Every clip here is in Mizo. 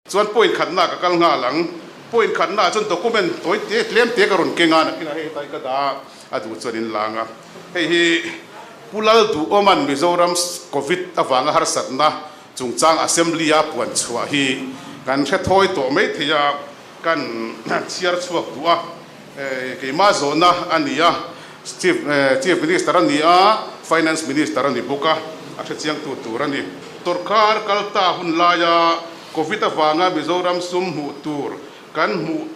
Chuan point khatna ka kal nghal ang. Point khatna ah chuan document tawi te tlem te ka rawn keng a, nakinah hei hetlai ka dah a, a duh chuan in lang a. Hei hi Pu Lalduhawma'n Mizoram Covid avanga harsatna chungchang Assembly a puan chhuah hi kan hre thawi tawh mai thei a, kan chhiar chhuak duh a. Keimah zawhna a ni a, Chief Chief Minister a ni a, Finance Minister a ni bawk a, a hrechiangtu tur a ni. Sorkar kalta hun laia Covid avanga Mizoram sum hmuh tur kan hmuh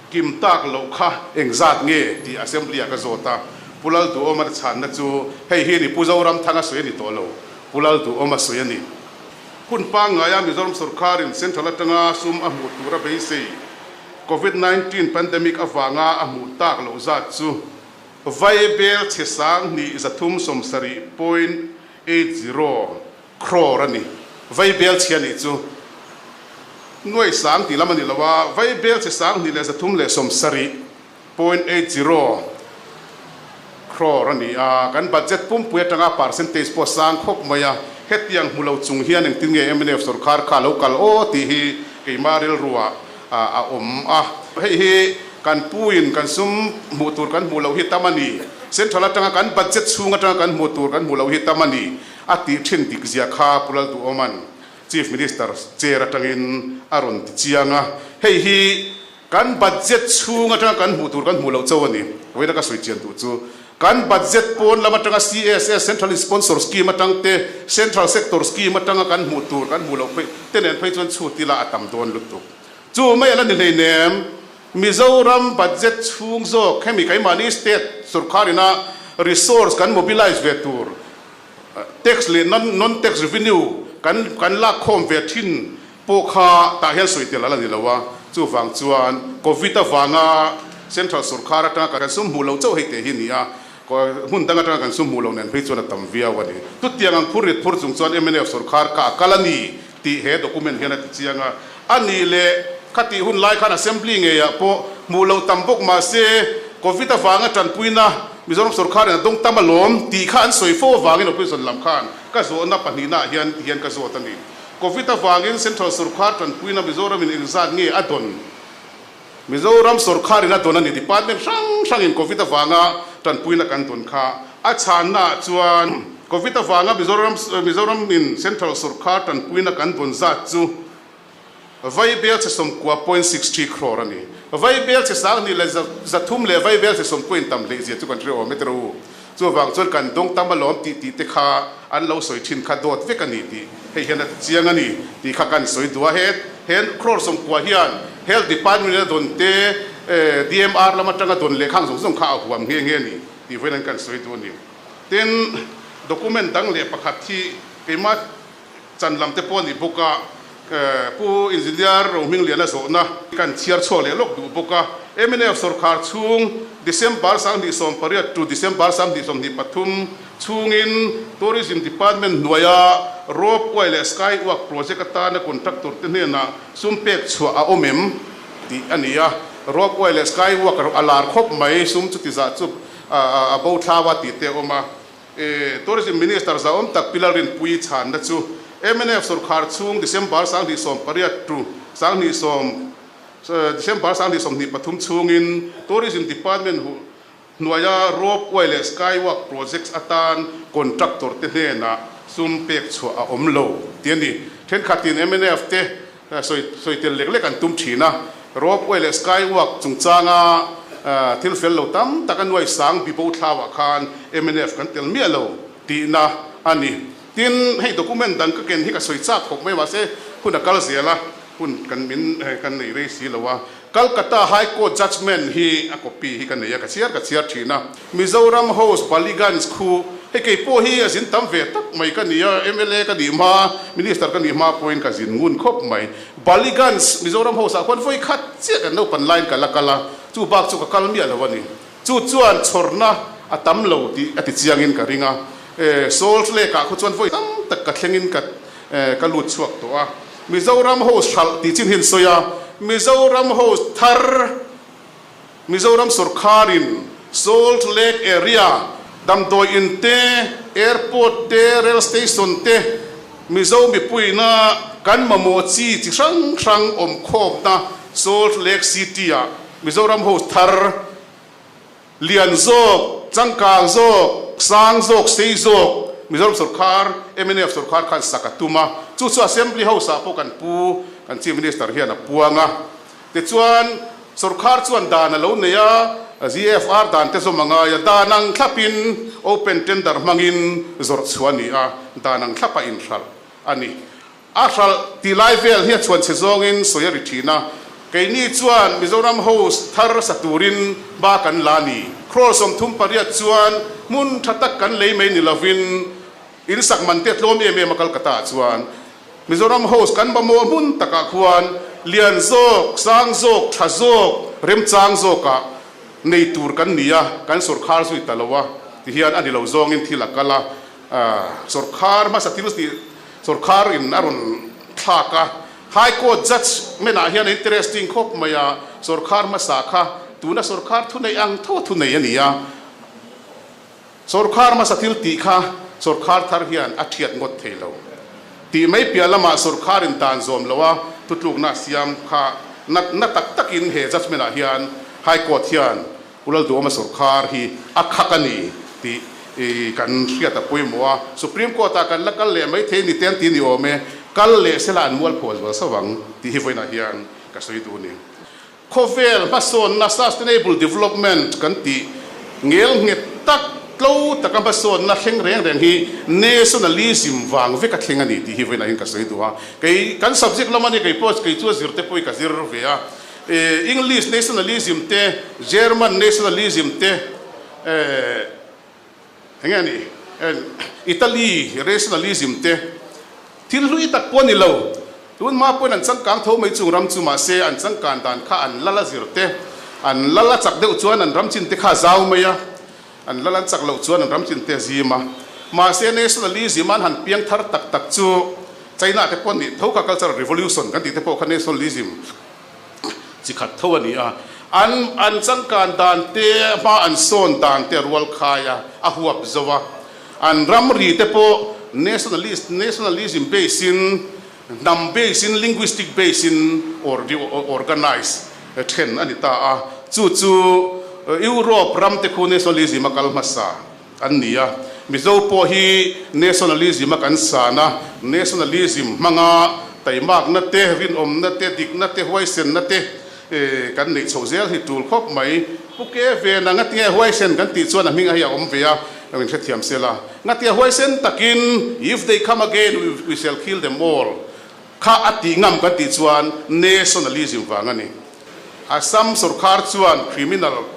kim tak loh kha engzat nge tih Assembly ah ka zawt a, Pu Lalduhawma chhanna chu hei hi ni Pu Zoramthanga sawi a ni tawh lo, Pu Lalduhawma sawi a ni. Hun pangngaia Mizoram sorkarin Central atanga sum a hmuh tur a beisei Covid 19 pandemic avanga a hmuh tak loh zat chu Vaibel chhe 27.80 Crore a ni. Vaibel chhia nih chu nuai sang tih lam a ni lo a, vaibel chhe 2370.80 crore a ni a, kan budget pumpui atanga percentage pawh sang khawp mai a, hetiang hmu lo chung hian engtin nge mnf sorkar kha lo kal aw tih hi keimah rilruah a awm a. Hei hi kan puin kan sum hmuh tur kan hmuh loh hi tam a ni. Central atanga kan budget chhung atanga kan hmuh tur kan hmuh loh hi tam a ni. A tih thin dik zia kha Pu Lalduhawma'n Chief Minister chair atangin a rawn ti chiang a, hei hi kan budget chhung atanga kan hmuh tur kan hmuh loh cho a ni. Vawiina ka sawi chian duh chu kan budget pawn lam atanga CSS, Central Sponsor Scheme, atang te, Central Sector Scheme atanga kan hmuh tur kan hmuh loh phei te nen phei chuan chhut ila a tam dawn lutuk. Chu mai a la ni hleinem, Mizoram budget chhung zawk hemi keimahni state sorkarina resource kan mobilize ve tur Tax leh non tax revenue kan kan lak khawm ve thin pawh kha tah hian sawi tel a la ni lo a, chuvang chuan Covid avanga Central sorkar atanga kan sum hmuh loh chauh hei teh hi ni a, hmun dang atanga kan sum hmuh loh nen phei chuan a tam viau a ni. Chutiang ang phur rit phur chung chuan mnf sorkar kha a kal a ni tih he document hian a ti chiang a, a nih leh khatih hun lai khan Assembly ngeiah pawh hmuh loh tam bawk mah se Covid avanga tanpuina Mizoram sorkarin a dawng tam alawm tih kha an sawi fo avangin opposition lam khan ka zawhna pahnihnaah hian ti hian ka zawt a ni. Covid avangin Central sorkar tanpuina Mizoramin engzat nge a dawn? Mizoram sorkarin a dawn a ni. Department hrang hrangin Covid avanga tanpuina kan dawn kha a chhannaah chuan Covid avanga Mizoram Mizoramin Central sorkar tanpuina kan dawn zat chu Vaibel chhe 90.63 crore a ni. Vaibel chhe 2300 leh vaibel chhe 90 in tam hleih zia chu kan hre awm e tiraw u. Chuvang chuan kan dawng tam alawm tih tih te kha an lo sawi thin kha dawt vek a ni tih hei hian a ti chiang a ni tih kha kan sawi duh a. He he crore 90 hian Health Department a dawn te, DMR lam atanga dawn leh khang zawng zawng kha a huam nghe nghe a ni tih vawiin an kan sawi duh a ni. Tin, document dang leh pakhat hi keimah Chan lam te pawh a ni bawk a, Pu Engineer Rohmingliana zawhna kan chhiar chhuak leh lawk duh bawk a. Mnf sorkar chhung December 2018 to December 2023 chhungin Tourism Department hnuaia Rope Way leh Sky Walk project atana contractor te hnenah sum pek chhuah a awm em tih a ni a. Rope Way leh Sky Walk a lar khawp mai, sum chuti zah chu a bo thlau a tih te a awm a. Tourism Minister zahawm tak Pi Lalrinpuii chhanna chu mnf sorkar chhung December 2018 to 20 December 2023 chhungin Tourism Department hnuaia Rope Way leh Sky Walk projects atan contractor te hnenah sum pek chhuah a awm lo tih a ni. Thenkhatin mnf te Sawi tel lek lek an tum thin a, Rope Way leh Sky Walk chungchanga thil fel lo tam tak a nuai sang bibo thlauah khan mnf kan tel miah lo tihna a ni. Tin, hei document dang ka ken hi ka sawi chak khawp mai mahse hun a kal zel a, hun kan min kan nei rei si lo a. Calcutta High Court judgement hi a copy hi ka nei a, ka chhiar ka chhiar thin a. Mizoram House Ballygunge khu hei kei pawh hi a zin tam ve tak mai ka ni a, mla ka nih hma, Minister ka nih hma pawhin ka zin ngun khawp mai. Ballygunge Mizoram House ah khuan vawi khat chiah kan naupan laiin ka la kal a, chu bak chu ka kal miah lo a ni. Chu chuan chhawrna a tam lo tih a ti chiangin ka ring a, Salt Lake ah khu chuan vawi tam tak ka thlengin ka ka lut chhuak tawh a. Mizoram House hralh tih chin hi an sawi a, Mizoram House thar Mizoram sorkarin Salt Lake area damdawi in te, airport te, rail station te Mizo mipuina kan mamawh chi chi hrang hrang awm khawmna Salt Lake City-ah Mizoram House thar lian zawk, changkang zawk, sang zawk, sei zawk Mizoram sorkar, mnf sorkar khan sak a tum a. Chu chu Assembly House-ah pawh kan pu, kan Chief Minister hian a puang a. Tichuan, sorkar chuan dan a lo nei a, GFR dan te zawm a ngai a, dan ang thlapin open tender hmangin zawrh chhuah a ni a, dan ang thlapa inhralh a ni. A hralh tih lai vel hi a chhuan chhe zawngin sawi a ri thin a, keini chuan Mizoram House thar sa turin hma kan la a ni. Crore 38 chuan hmun tha tak kan lei mai ni lovin In sak man te tlawm em em a Calcutta ah chuan Mizoram House kan mamawh hmun takah khuan lian zawk, sang zawk, tha zawk, remchang zawkah nei tur kan ni a, kan sawrkhar zui ta lo a ti hian a ni lo zawngin thil a kal a, sawrkhar hmasa thil tih sawrkhar in a rawn thlak a, High Court judge men ah hian a interesting khawp mai a, sawrkhar hmasa kha tuna sawrkhar thunei ang tho a thunei a ni a. Sawrkhar hmasa thil tih kha sawrkhar thar hian a thiat ngawt thei lo. Tih mai piah lamah sawrkharin dan zawm loa thutlukna a siam kha na na tak takin he judgement ah hian High Court hian Pu Lalduhawma sawrkhar hi a khak a ni tih kan hriat a pawimawh a. Supreme Court ah kan la kal leh mai thei ni te an ti ni awm e, kal leh sela an mualphaw zual sauh ang tih hi vawiinah hian ka sawi duh a ni. Khawvel hmasawnna, sustainable development, kan tih ngel nghet tak, tlo taka hmasawnna thleng reng reng hi nationalism vang vek a thleng a ni tih hi vawiinah hian ka sawi duh a. Kei kan subject lam a ni, kei pawh kei chu a zir te pawh hi ka zir ve a. English nationalism te, German nationalism te, enge a nih? Italy rationalism te thil hlui tak pawh a ni lo. Tun hma pawhin an changkang tho mai chung ram chu mahse an changkan dan kha an lal a zir te, an lal a chak deuh chuan an ram chin te kha a zau mai a, an lal an chak loh chuan an ram chin te a zim a. Mahse nationalism an han piang thar tak tak chu China te pawh a nih tho kha cultural revolution kan tih te pawh kha nationalism chi khat tho a ni a, an an changkan dan te, hma an sawn dan te a rual khai a, a huap zo a. An ramri te pawh nationalist, nationalism base in, hnam base in, linguistic base in organize then a ni ta a. Chu chu Europe ram te khu nationalism a kal hmasa an ni a. Mizo pawh hi nationalism a kan san a, nationalism hmanga taimakna te, rinawmna te, dikna te, huaisenna te kan neih chhoh zel hi tul khawp mai. Pu Ke Vena ngatinge huaisen kan tih chuan a hming a hi a awm ve a, min hrethiam se la. Ngatinge huaisen takin if they come again we shall kill them all kha a tih ngam kan tih chuan nationalism vang a ni. Assam sorkar chuan criminal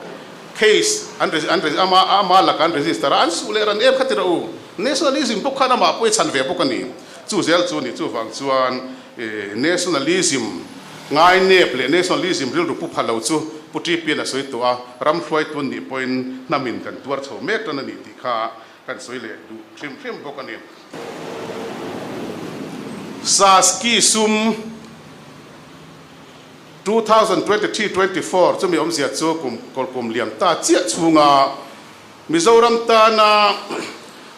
case an an ama ama laka an register a, an suh leh ran em kha ti rawh u. Nationalism bawk khan amah pawh i chhan ve bawk a ni. Chu zel chu ni chuvang chuan nationalism ngainep leh nationalism rilru pu pha lo chu Pu Ṭipian a sawi tawh a, ram hruaitu an nih pawhin hnamin kan tuar chho mek tan a ni tih kha kan sawi leh duh hrim hrim bawk a ni. Saski sum. 2023-24 chumi awmzia chu kum kawlkum liam ta chiah chhunga Mizoram tana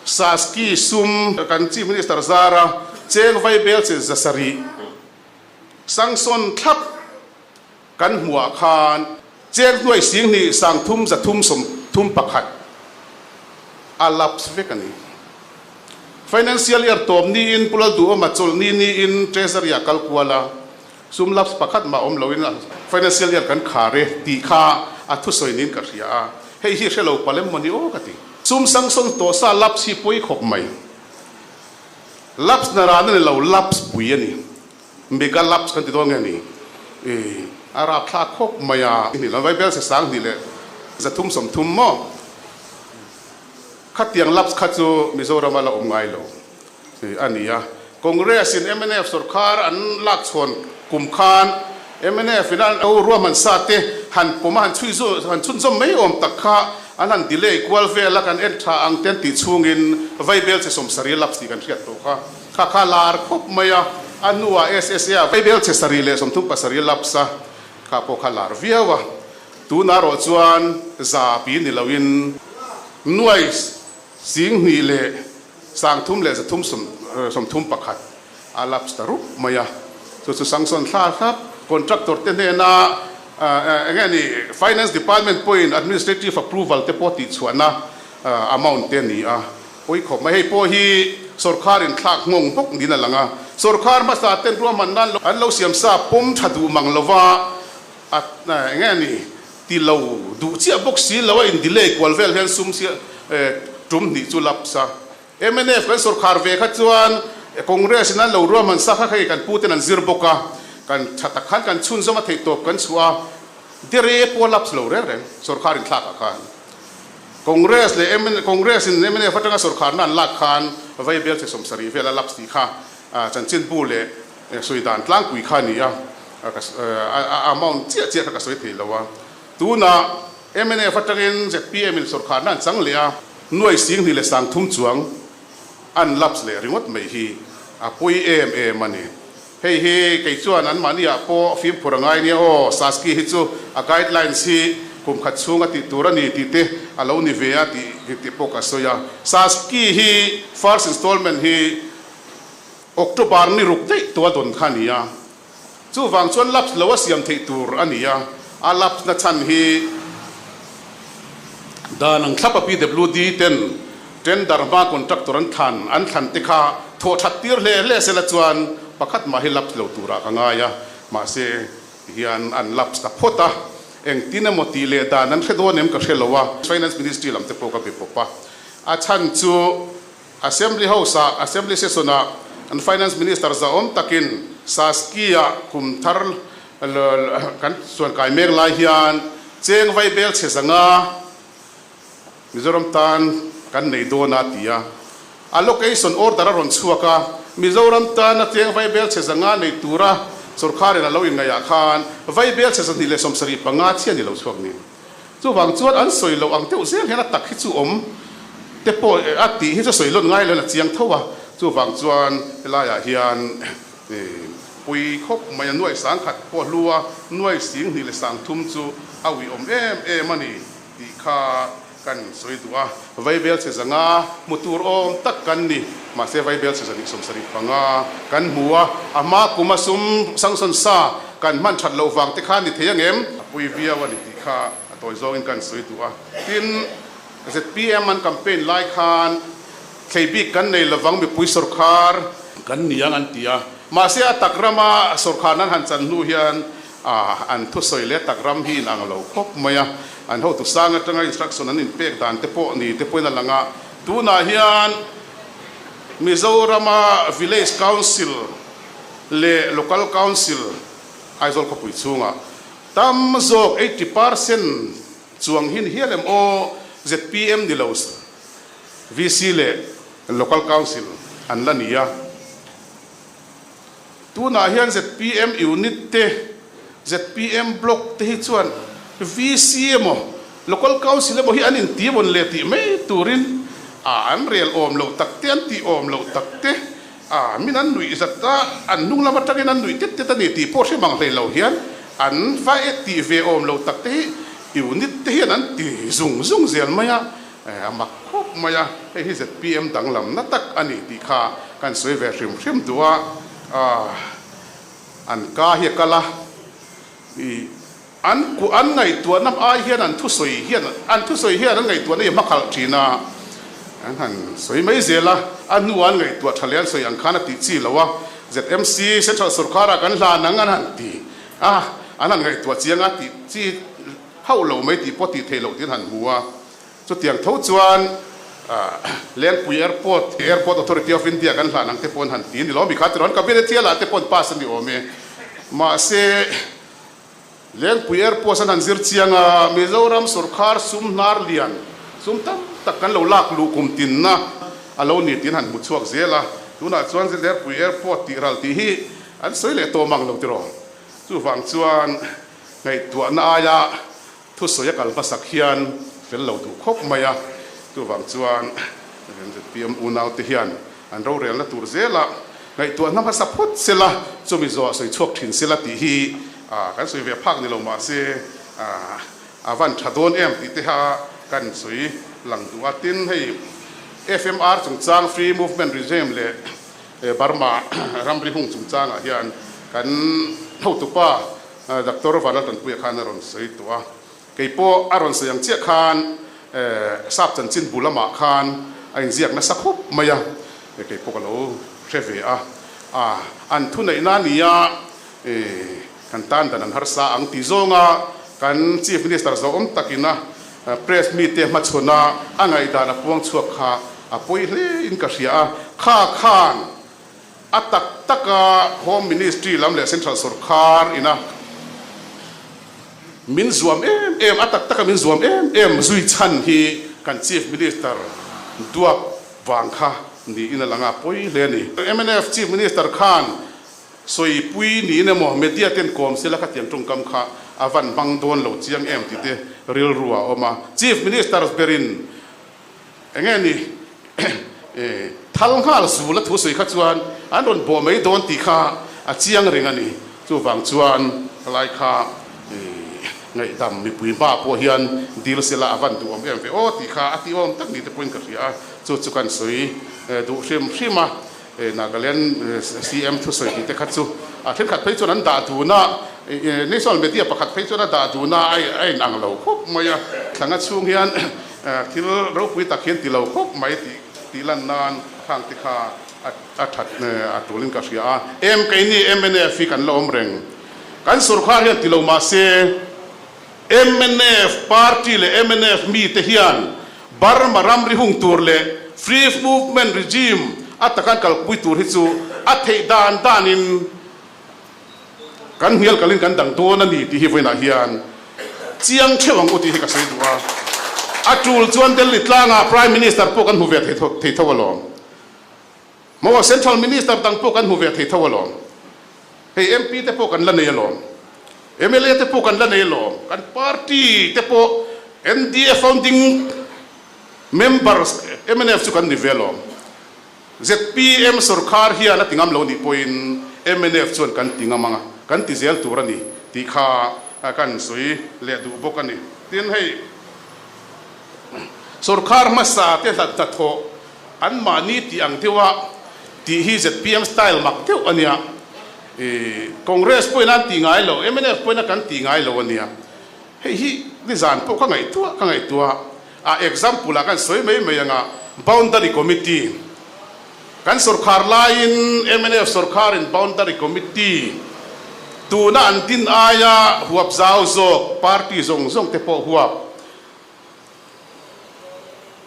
Saski sum kan Chief Minister zara cheng vai bel che 700 sanction thlap kan hmuhah khan cheng hnuai 2 3 331 a lapse vek a ni. Financial year tawp niin Pu Lalduhawma chawlhni niin Treasury ah kal kual a. Sum lapse pakhat mah awm loin financial year kan khar e tih kha a thusawi niin ka hria a, hei hi hre lo palh em mawni aw ka ti. Sum sanction tawh sa lapse hi pawi khawp mai. Lapse na ran a ni lo, lapse pui a ni. Mega lapse kan ti dawn nge ni? Ih, a rapthlak khawp mai a. Ni lo, Vaibel se 2330 maw? Khatiang lapse kha chu Mizorama la awm ngai lo. A ni a. Congress in mnf sorkar an lak chhawn kum khan mnf in an ruahman sa te han pawm a han chhui zu han chhunzawm mai awm tak kha an han delay kual vel a kan en tha ang te an tih chhungin vaibel che 70 lapse tih kan hriat tawh kha kha kha lar khawp mai a a hnuah SSA ah vaibel che 7 le 37 lapse a kha pawh kha lar viau a tunah erawh chuan za pi ni loin nuai 2 leh 3 leh 300. 31 a lapse ta rup mai a, chu chu sanction thla thlap contractor te hnena eng nge ni finance department pawhin administrative approval te pawh tihchhuahna amount te a ni a, pawi khawp mai. Hei pawh hi sorkar in thlak nghawng bawk niin a lang a, sorkar hmasa ten ruahman nan an lo siam sa pawm tha duh mang lova a eng nge ni ti lo duh chiah bawk si lo a in delay kual vel hian sum tum hnih chu lapse a. Mnf kan sorkar ve kha chuan Congress in an lo ruahman sa kha hei kan pu ten an zir bawk a, kan tha tak khan kan chhunzawm a theih tawp kan chhuah a, dere pawh a lapse lo reng reng sorkar in thlak ah khan. Congress leh mnf Congress in mnf atanga sorkarna an lak khan Vaibel che 70 vel a lapse tih kha chanchinbu leh sawi dan tlangpui kha a ni a, a amount chiah chiah kha ka sawi thei lo a. Tunah mnf atangin zpm in sorkharna an chang leh a, nuai 20,300 chuang an lapse leh ringawt mai hi a pawi em em a ni. Hei hi kei chuan anmahni ah pawh fimkhur a ngai nia aw, Saski hi chu a guidelines hi kum khat chhung a tih tur a ni tih te a lo ni ve a tih tih pawh ka sawi a. Saski hi first installment hi October ni ruk daih tua dawn kha a ni a. Chuvang chuan lapse lo a siam theih tur a ni a, a lapse na chhan hi dan ang thlap a PWD ten tender hma contractor an thlan an thlan te kha thawh that tir hle hle sela chuan pakhat mah hi lapse lo turah ka ngai a, mahse tihian an lapse ta phawt a, engtin emaw tih leh dan an hre dawn em ka hre lo a, Finance Ministry lam te pawh ka be pawp a, a chhan chu. Assembly House-ah Assembly Session-ah an Finance Minister zahawm takin Saski-ah kum thar kan chuankai mek lai hian cheng vaibel chhe zanga Mizoram tan kan nei dawn a ti a. Allocation order a rawn chhuak a, Mizoram tana cheng vaibel chhe zanga nei tura sorkharin a lo inngaihah khan vaibel chhe 275 chian i lo chhuak ni. Chuvang chuan an sawi loh ang deuh zel hian a tak hi chu awm te pawh a tih hi chu sawi lawt ngai loin a chiang tho a. Chuvang chuan helaiah hian pui khawp mai a nuai 10,000 pawh hlu a, nuai 20,300 chu a uih awm em em a ni tih kha kan sawi duh a. Vaibel chhe zanga hmu tur awm tak kan ni. Mahse vaibel chhe 275 kan hmu a, a hma kuma sum sanction sa kan hman that loh vang te kha ni thei ang em? A pui viau a ni tih kha a tawi zawngin kan sawi duh a. Tin, zpm an campaign lai khan thlei bik kan nei lovang mipui sorkar kan ni ang an ti a. Mahse a tak rama sorkar nan han chan hnu hian an thusawi leh tak ram hi inang lo khawp mai a. An hotu sang atanga instruction an inpek dan te pawh ni te pawhin a lang a. Tunah hian Mizorama Village Council leh Local Council Aizawl khawpui chhungah tam zawk 80% chuang hin hial em aw zpm ni lo VC leh Local Council an la ni a. Tunah hian zpm unit te, zpm block te hi chuan VC emaw, Local Council emaw hi an inti vawn leh tih mai turin a an rel awm loh tak te, an tih awm loh tak te, a min an nuih zat a, an hnung lam atangin an nuih tet tet a ni tih pawh hre mang hlei lo hian an va e tih ve awm loh tak te hi unit te hian an ti zung zung zel mai a. A mak khawp mai a, hei hi zpm danglamna tak a ni tih kha kan sawi ve hrim hrim duh a, an ka hi a kal a, ih an an ngaihtuahna ai hian an thusawi hian an thusawi hian an ngaihtuahna hi a hmakhalh thin a, an han sawi mai zel a, a hnuah an ngaihtuah tha leh an sawi ang khan a tih chi lo a, ZMC Central Sorkar-ah kan hlan ang an han ti a, an han ngaihtuah chiang a tih chi hauh lo mai tih pawh tih theih loh tiin han hmu a. Chutiang tho chuan Lengpui Airport, Airport Authority of India kan hlan ang te pawh an han ti a ni lo mi kha tirawn Cabinet hialah te pawh an pass a ni awm e. Mahse, Lengpui Airport an han zir chiang a, Mizoram sorkar sum hnar lian, sum tam tak kan lo lak luh kum tinna a lo ni tiin han hmu chhuak zel a. Tunah chuan Lengpui Airport tih ral tih hi an sawi leh tawm ang lo tiraw. Chuvang chuan ngaihtuahna aia Thusawi a kal hmasak hian fel lo duh khawp mai a, chuvang chuan zpm unaute hian an rorelna tur zela ngaihtuahna hmasa phawt sela, chumi zawh sawi chhuak thin sela tih hi kan sawi ve phak ni lo mahse a van tha dawn em tih te kha kan sawi lang duh a. Tin, hei FMR chungchang Free Movement Regime leh. Burma ramri hung chungchangah hian kan hotupa Doctor Vanlaltanpuia khan a rawn sawi tawh a. Kei pawh a rawn sawi ang chiah khan sap chanchin bu lamah khan a inziak nasa khawp mai a, kei pawh ka lo hre ve a. An thuneihna a nia kan tan dan an harsa ang tih zawnga kan Chief Minister zawhawm takina Press mite hmachhawn a a ngaihdan a puang chhuak kha a pawi hle in ka hria a, kha khan a tak taka Home Ministry lam leh Central Sorkar ina min zuam em em, a tak taka min zuam em em zui chhan hi kan Chief Minister duap vang kha niin a lang a, pawi hle a ni. Mnf Chief Minister khan Sawipui niin emaw media ten kawm sela khatiang tawngkam kha a van hmang dawn lo chiang em tih te rilru a awm a. Chief Minister berin enge ni thal nghal zul a thu sawi kha chuan an rawn bawh mai dawn tih kha a chiang reng a ni. Chuvang chuan helai kha ngaihdam mipui hma pawh hian dil sela a van duhawm em ve aw tih kha a tih awm tak ni te pawhin ka hria a. Chu chu kan sawi duh hrim hrim a. Nagaland CM thusawi tih te kha chu a thenkhat phei chuan an dah dun a, National media pakhat phei chuan a dah dun a, a in ang lo khawp mai a, thlanga chhung hian thil ropui tak hian ti lo khawp mai tih tih lan nan khang te kha a that a tulin ka hria a. Em keini mnf hi kan la awm reng, kan sorkar hian ti lo mahse, Mnf party leh mnf mite hian Burma ramri hung tur leh Free Movement regime a taka kalpui tur hi chu a theih dan danin kan hnial kalin kan dang dawn a ni tih hi vawiinah hian chiang theuh ang u tih hi ka sawi duh a. A tul chuan Delhi tlangah Prime Minister pawh kan hmu ve thei tho alawm. Maw Central Minister dang pawh kan hmu ve thei tho alawm. Hei MP te pawh kan la nei alawm. Mla te pawh kan la nei alawm. Kan party te pawh NDA founding members mnf chu kan ni ve alawm. Zpm sorkar hian a ti ngam lo nih pawhin mnf chuan kan ti ngam ang a, kan ti zel tur a ni tih kha kan sawi leh duh bawk a ni. Tin hei sorkar hmasa te hlat hnathawh An mahni tih ang deuha tih hi zpm style mak deuh a nia. Congress pawhin an tih ngai lo, mnf pawhin a kan tih ngai lo a nia. Hei hi nizan pawh ka ngaihtuah ka ngaihtuah a, example ah kan sawi mai mai anga Boundary Committee kan sorkar laiin mnf sorkarin Boundary Committee tuna an din aia huap zau zawk party zawng zawng te pawh huap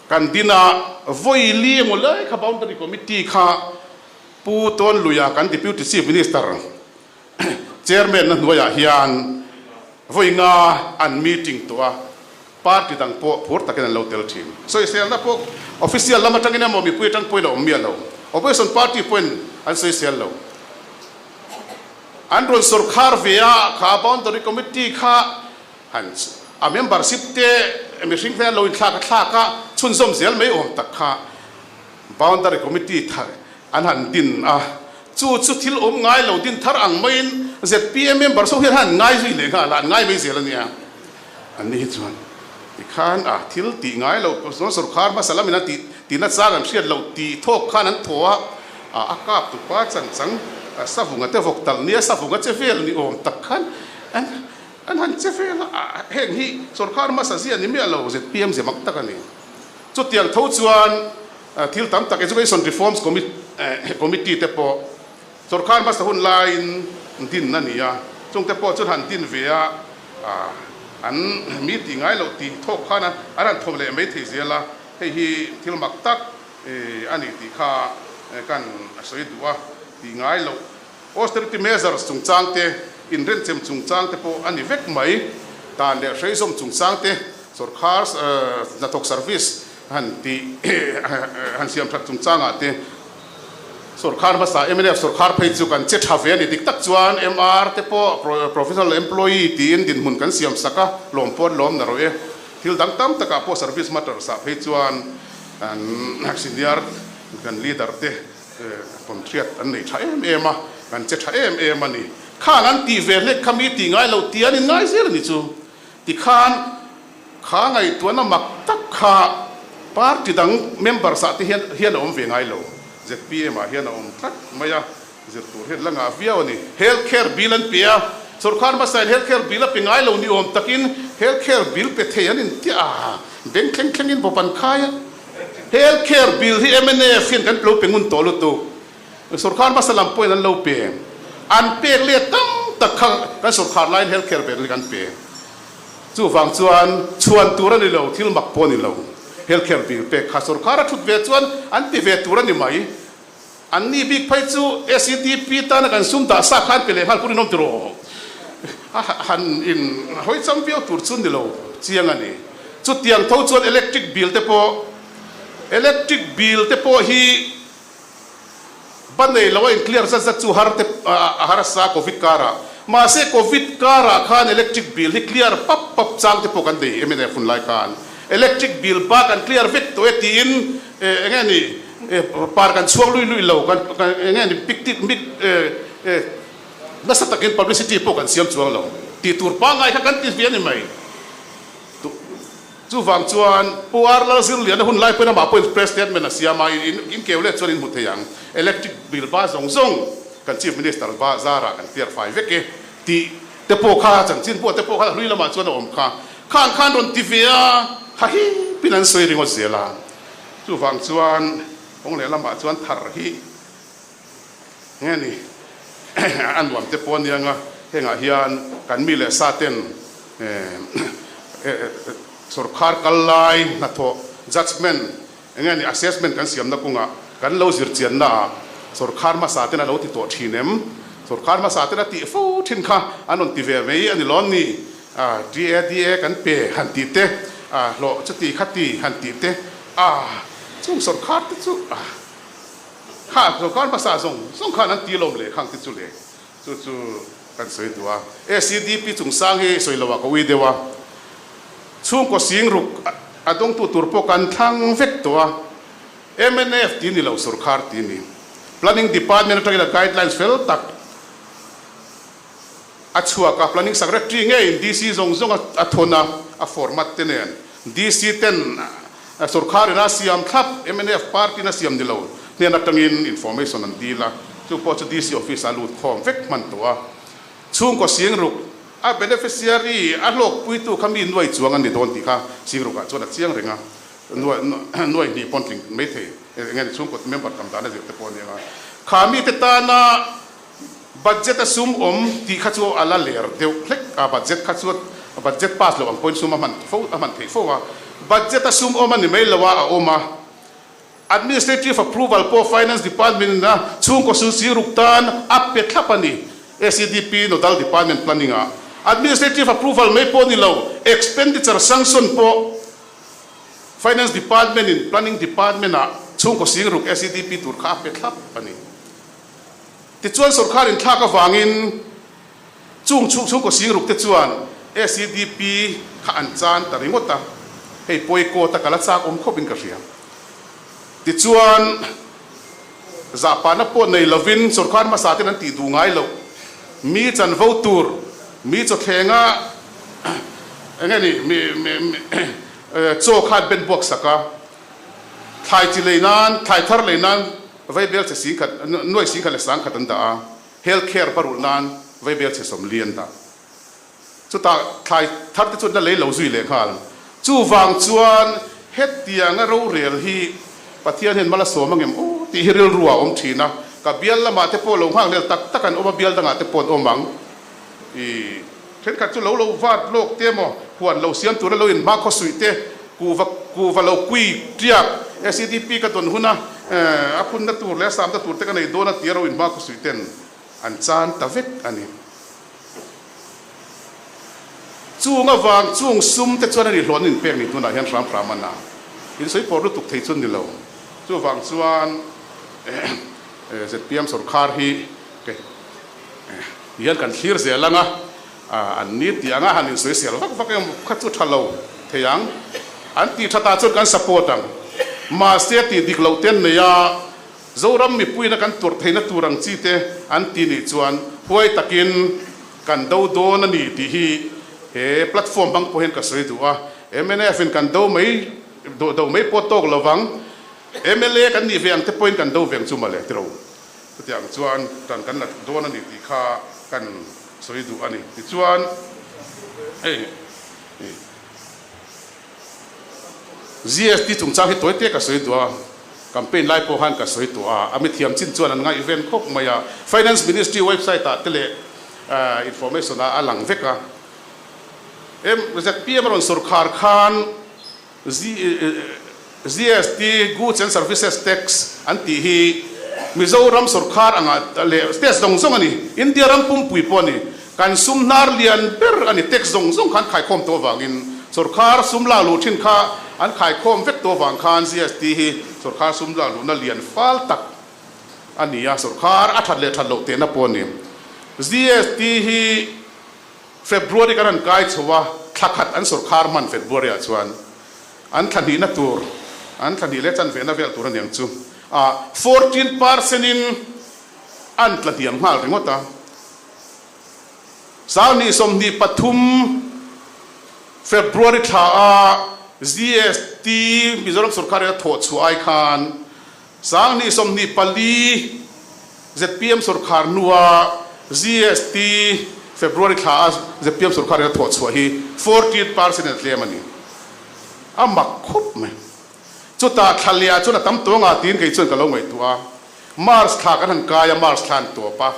Kan dina vawi li emaw lai kha Boundary Committee kha Pu Tawnluia kan Deputy Chief Minister Chairman na hnuaiah hian vawi nga an meeting tawh a, party dang pawh phur takin an lo tel thin. Sawiselna pawh official lam atangin emaw mipui atang pawhin a awm miah lo. Opposition party pawhin an sawisel lo. An rawn sorkar ve a, kha Boundary Committee kha Han a membership te mihring te an lo inthlak a thlak a, chhunzawm zel mai awm tak kha Boundary Committee thar an han din a, chu chu thil awm ngai lo din thar ang maiin zpm members ho hian han ngai zui leh nghal a, an ngai mai zel a nia. An ni hi chuan tikhan a thil tih ngai lo sorkar hmasa lamin an tih tihna chang an hriat loh tih thawk khan an thaw a, a kap tupa chanchang savunga te vawk talh nia savunga che vel ni awm tak khan an An han che vel a, heng hi sorkar hmasa zia ni miah lo, zpm zia mak tak a ni. Chutiang tho chuan thil tam tak Education Reforms Committee te pawh sorkar hmasa hun laiin din a ni a, chung te pawh chuan han din ve a, an mi tih ngai loh tih thawk khan an han thawm leh mai thei zel a, hei hi thil mak tak a ni tih kha kan sawi duh a, tih ngai loh. Austerity measures chungchang te, inrenchem chungchang te pawh a ni vek mai. Dan leh hreizawm chungchang te, sorkar hnathawk service han tih han siam that chungchangah te, sorkar hmasa mnf sorkar phei chu kan che tha ve a ni. Dik tak chuan MR te pawh professional employee tiin dinhmun kan siam sak a, lawm pawh an lawm na rawh e. Thil dang tam takah pawh service matters ah phei chuan an senior kan leader te, Contract an nei tha em em a, kan che tha em em a ni. Khan an tih ve hlek kha mi tih ngai loh tih an inngai zel a ni chu. Tikhan kha ngaihtuahna mak tak kha party dang members ah te hian hian a awm ve ngai lo. ZPM ah hian a awm tlat mai a, zir tur hian la ngah viau a ni. Health care bill an pe a, sorkar hmasa in health care bill a pe ngai lo ni awm takin health care bill pe thei an intiah a, beng thleng thleng in bawp an khai a. Health care bill hi mnf hian kan lo pe ngun tawh lutuk. Sorkar hmasa lam pawhin an lo pe. An pek let tam tak kha kan sorkar laiin health care bill hi kan pe. Chuvang chuan chhuan tur a ni lo, thil mak pawh a ni lo. Health care bill pek kha sorkar a thut ve chuan an ti ve tur a ni mai. An ni bik phei chu SEDP tana kan sum dah sa khan pe leh nghal pawhin awm tiraw? A han in hawi cham viau tur chu ni lo chiang a ni. Chutiang tho chuan electric bill te pawh electric bill te pawh hi Ba nei lo a in clear zat zat chu har te a harsa covid karah. Mahse covid karah khan electric bill hi clear pap pap chang te pawh kan nei mnf hun lai khan. Electric bill ba kan clear vek tawh e tiin enge ni par kan chhuak lui lui lo kan enge ni pik tik mik nasa takin publicity pawh kan siam chuang lo tih tur pangngai kha kan ti ve a ni mai. Chuvang chuan Pu R Lalzirliana hun lai pawhin amah pawhin press statement a siam a, in keu leh chuan in hmu thei ang. Electric bill ba zawng zawng kan Chief Minister ba zarah kan clear fai vek e tih te pawh kha chanchin pawh te pawh kha hlui lamah chuan a awm kha. Khan khan rawn ti ve a, ha hipin an sawi ringawt zel a. Chuvang chuan kawng leh lamah chuan thar hi nge ni a nuam te pawh a nia nga, hengah hian kan mi leh sa ten Sorkar kal lai hnathawh judgement enge ni assessment kan siamna kawngah kan lo zir chianna ah sorkar hmasa ten a lo ti tawh thin em? Sorkar hmasa ten a tih fo thin kha an rawn ti ve mai a ni lawm ni? TADA kan pe han tih te, hlawh chuti khati han tih te, chung sorkar te chu kha sorkar hmasa zawng zawng khan an ti lawm leh khang te chu le. Chu chu kan sawi duh a. ACDP chungchang hi sawi loh ah ka ui deuh a. Chhungkaw sing ruk a dawngtu tur pawh kan thlang vek tawh a. Mnf ti ni lo sorkar ti ni. Planning Department atangin a guidelines fel tak a chhuak a. Planning Secretary ngeiin DC zawng zawng a thawn a, a format te nen. DC ten sorkar in a siam thlap, mnf party in a siam ni lo hnen atangin information an dil a, chu pawh chu DC office ah lut khawm vek hman tawh a. Chhungkaw Singruk a beneficiary a hlawkpuitu kha mi nuai chuang an ni dawn tih kha Singruk ah chuan a chiang reng a, nuai hnih pawn tling mai thei eng nge chhungkaw member tam dan a zir te pawh a ni ang a. Kha mite tana Budget a sum awm tih kha chu a la ler deuh hlek a, budget kha chu budget pass loh ang pawhin sum a hman fo a hman theih fo a, budget a sum awm a ni mai lo a, a awm a. Administrative approval pawh Finance Department in a chhungkaw sul si ruk tan a pe thlap a ni, SEDP Nodal Department Planning ah. Administrative approval mai pawh ni lo, expenditure sanction pawh Finance Department in Planning Department ah chhungkaw sing ruk SEDP tur kha a pe thlap a ni. Tichuan sorkar inthlak avangin chung chhung chhungkaw singruk te chuan SEDP kha an chan ta ringawt a, hei pawi court a kal a chak awm khawp in ka hria. Tichuan zahpahna pawh nei lovin sorkar hmasa ten an tih duh ngai loh, mi chanvo tur, mi chawthlenga enge ni mi chaw kha an ben buak sak a, thlai chi lei nan, thlai thar lei nan Vaibel chhe singkhat, nuai singkhat leh sangkhat an dah a, health care va rulh nan vaibel chhe 40 an dah. Chutah thlai thar te chu an la lei lo zui leh nghal. Chuvang chuan hetianga rorel hi Pathian hian mal a sawm angem aw tih hi rilru ah a awm thin a, ka bial lamah te pawh lo nghakhlel tak tak an awm a, bial dangah te pawh an awm ang. I thenkhat chu lo lo vat lawk te emaw huan lo siam tura lo inhma khaw suih te kuhva kuhva lo kui tiak SEDP ka dawn huna a phunna tur leh a samna tur te ka nei dawn a tia ro inhma khaw suih ten an chan ta vek a ni. Chung avang chung sum te chuan a ni hlawh an inpek ni tunah hian hram hram a na insawi pawr lutuk thei chu ni lo. Chuvang chuan zpm sorkar hi Hian kan thlir zel ang a, an ni tih anga han insawisel vak vak emaw kha chu tha lo thei ang. An tih tha ta chuan kan support ang. Mahse tih dik loh te an nei a, Zoram mipuiin a kan tuarh theihna tur ang chi te an ti nih chuan huai takin kan do dawn a ni tih hi he platform hmang pawh hian ka sawi duh a. Mnf in kan do mai do mai pawh tawk lovang. Mla kan nih ve ang te pawhin kan do ve ang chu mawle tiro. Chutiang chuan tan kan la dawn a ni tih kha kan sawi duh a ni. Tichuan hei GST chungchang hi tawi te ka sawi duh a, campaign lai pawh khan ka sawi tawh a, a mithiam chin chuan an ngaihven khawp mai a. Finance Ministry website ah te leh information ah a lang vek a. ZPM a rawn sawrkhar khan GST, Goods and Services Tax, an tih hi Mizoram sawrkhar angah leh state zawng zawng a ni, India ram pumpui pawh a ni. Kan sum hnar lian ber a ni, tax zawng zawng kha an khaikhawm tawh avangin sawrkhar sum lak luh thin kha an khaikhawm vek tawh avang khan GST hi sawrkhar sum lak luhna lian fal tak a ni a, sawrkhar a that leh that loh tehna pawh a ni. GST hi February kan han kai chho a, thla khat an sawrkhar hman February ah chuan an thla hnihna tur, an thla hnih leh chanvehna vel tur aniang chu ah 14% in an tla hniam nghal ringawt a. 2023 February thla a GST Mizoram sawrkhar in a thawh chhuah ai khan 2024 zpm sawrkhar hnua GST February thla a zpm sawrkhar in a thawh chhuah hi 14% in a tlem a ni. A mak khawp mai. Chutah thla leh ah chuan a tam tawng a tiin kei chuan ka lo ngaihtuah a. March thla kan han kai a, March thla an tawp a.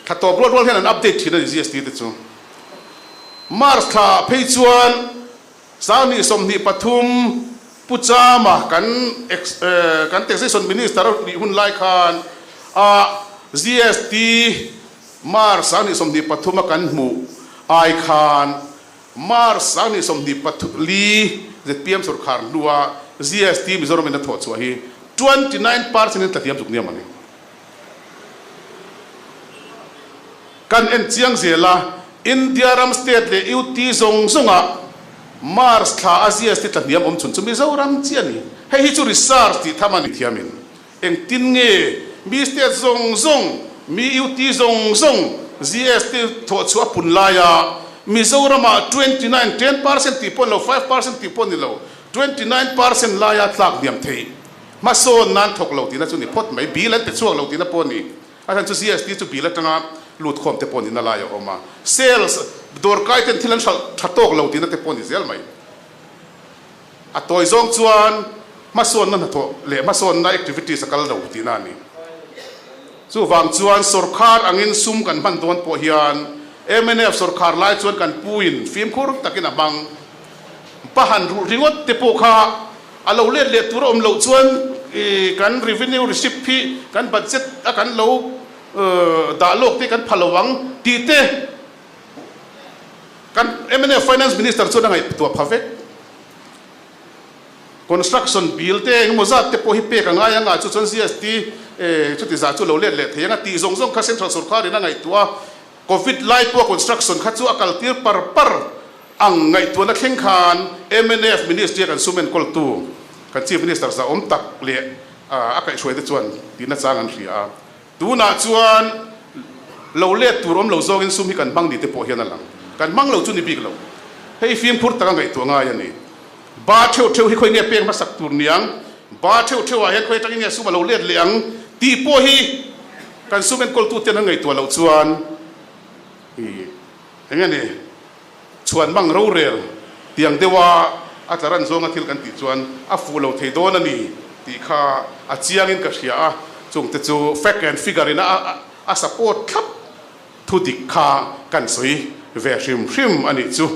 Thla tawp rual rual hian an update thin a ni GST te chu. March thla ah phei chuan 2023 Pu Chama kan ex kan Taxation Minister nih hun lai khan a GST March 2023 a kan hmuh ai khan March 2024 zpm sawrkhar hnua GST Mizoram in a thawh chhuah hi 29% in tlathiam zuk nia mawni. Kan en chiang zel a, India ram state leh UT zawng zawngah March thla a GST tla hniam awm chhun chu Mizoram chiah a ni. Hei hi chu research tih tham a ni thiamin. Engtin nge mi state zawng zawng, mi UT zawng zawng GST thawh chhuah a pun laia Mizoramah 29, 10% tih pawh ni lo, 5% tih pawh ni lo, 29% laia tlak hniam theih hmasawn nan thawk lo tihna chu ni phawt mai. Bill an pe chhuak lo tihna pawh a ni. A chhan chu GST chu bill atanga lut khawm te pawh nihna lai a awm a, sales dawrkai ten thil an hralh tha tawk lo tihna te pawh ni zel mai. A tawi zawng chuan hmasawnna hnathawh leh hmasawnna activities a kal lo tihna a ni. Chuvang chuan sawrkhar angin sum kan hman dawn pawh hian mnf sawrkhar lai chuan kan puin fimkhur takin a hmang. Pahan ruh ringawt te pawh kha a lo let leh tur a awm loh chuan kan revenue receipt hi kan budget a kan lo dah lawk te kan pha lo ang tih te kan mnf finance minister chuan a ngaihtuah pha vek. Construction bill te engemaw zat te pawh hi pek a ngai ang a, chu chuan GST chuti zah chu lo let leh thei ang a tih zawng zawng kha central sorkar in a ngaihtuah a, Covid lai pawh construction kha chu a kaltir par par Ang ngaihtuahna thleng khan mnf Ministry a kan sum enkawltu kan Chief Minister zahawm tak leh a kaihhruaite chuan tihna chang an hria a. Tunah chuan lo let tur awm lo zawngin sum hi kan hmang ni te pawh hian a lang. Kan hmang lo chu ni bik lo. Hei fimkhur taka ngaihtuah ngai a ni. Ba theuh theuh hi khawi nge pek hmasak tur niang? Ba theuh theuhah hian khawi atangin nge sum a lo let leh ang tih pawh hi kan sum enkawltuten an ngaihtuah loh chuan eng nge ni? Chhuan mang rorel tiang deuha a tla ran zawnga thil kan tih chuan a fuh lo thei dawn a ni tih kha a chiangin ka hria a, chungte chu fact and figure in a support thlap thu dik kha kan sawi ve hrim hrim a nih chu.